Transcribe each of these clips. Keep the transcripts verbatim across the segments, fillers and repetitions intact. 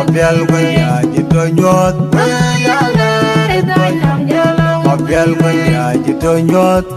Apiɛl kuany ya cï tɔ nyuɔɔth. Apiɛl kuany ya cï tɔ nyuɔɔth.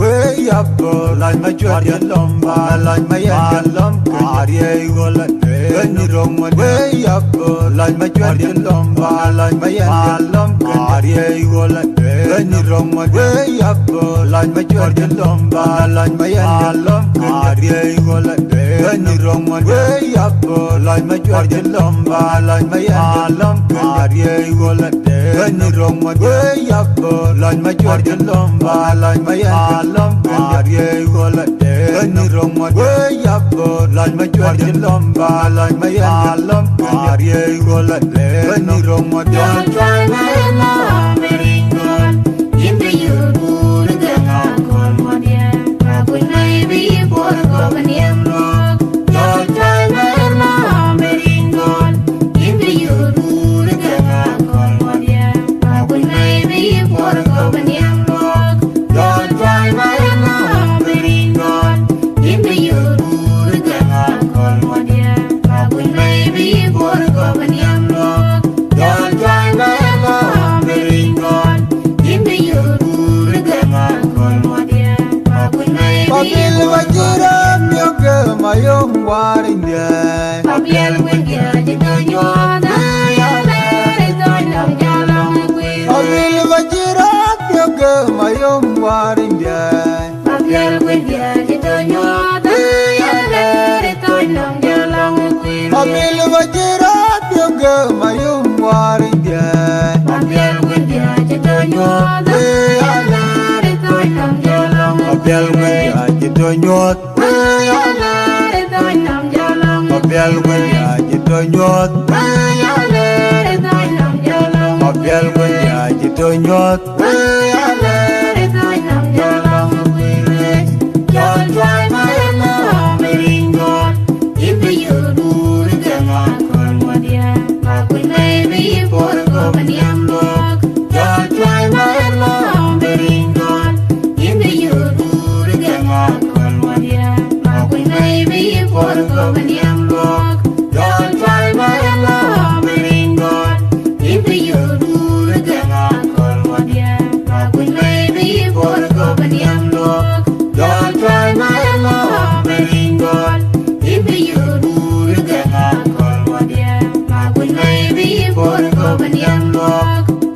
Wei yap, lany ma cuɛt yɛn lɔm ba lany ma yɛn lɔm. Ariɛi ɣöl ade bɛ̈ny rɔŋ ade. Wei yap, lany ma cuɛt yɛn lɔm ba lany ma yɛn lɔm. Ariɛi ɣöl ade bɛ̈ny rɔŋ ade. Wei yap, lany ma cuɛt yɛn lɔm ba lany ma yɛn lɔm. Ariɛi ɣöl ade bɛ̈ny rɔŋ ade. Wei yap, lany ma cuɛt yɛn lɔm ba lany ma yɛn lɔm. Ariɛi ɣöl ade bɛ̈ny rɔŋ ade. Wei yap, lany ma cuɛt yɛn lɔm ba lany ma yɛn lɔm. Ariɛi ɣöl ade bɛ̈ny rɔŋ ade. Wei yap, lany ma cuɛt yɛn lɔm ba lany ma yɛn lɔm. Ariɛi ɣöl ade bɛ̈ny rɔŋ ade. Pabil wajira pioke mayom waringe. Pabil wajira pioke mayom waringe. Pabil wajira pioke mayom waringe. Pabil wajira cï tɔ nyuɔɔth. Pabil wajira cï tɔ nyuɔɔth. Pabil wajira cï tɔ nyuɔɔth. Pabil wajira cï tɔ nyuɔɔth.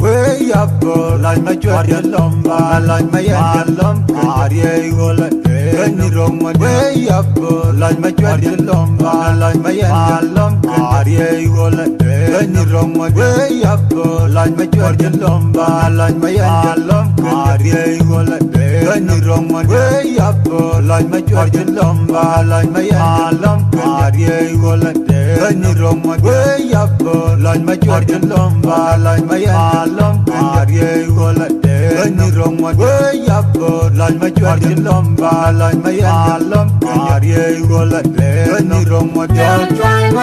Wei yap, lany ma cuɛt yɛn lɔm ba lany ma yɛn lɔm. Ariɛi ɣöl ade bɛ̈ny rɔŋ ade. Wei yap, lany ma cuɛt yɛn lɔm ba lany ma yɛn lɔm. Ariɛi ɣöl ade bɛ̈ny rɔŋ ade. Wei yap, lany ma cuɛt yɛn lɔm ba lany ma yɛn lɔm. Ariɛi ɣöl ade bɛ̈ny rɔŋ ade. Wei yap, lany ma cuɛt yɛn lɔm ba lany ma yɛn lɔm. Ariɛi ɣöl ade bɛ̈ny rɔŋ ade. Wei yap, lany ma cuɛt yɛn lɔm ba lany ma yɛn lɔm. Ariɛi ɣöl ade Ëni röŋ wadë yap, lɔc ma cuɛt cïn lɔ̈m ba, lɔc ma yɛn cïn lɔ̈m, ariëëc rol ade. Ëni röŋ wadë.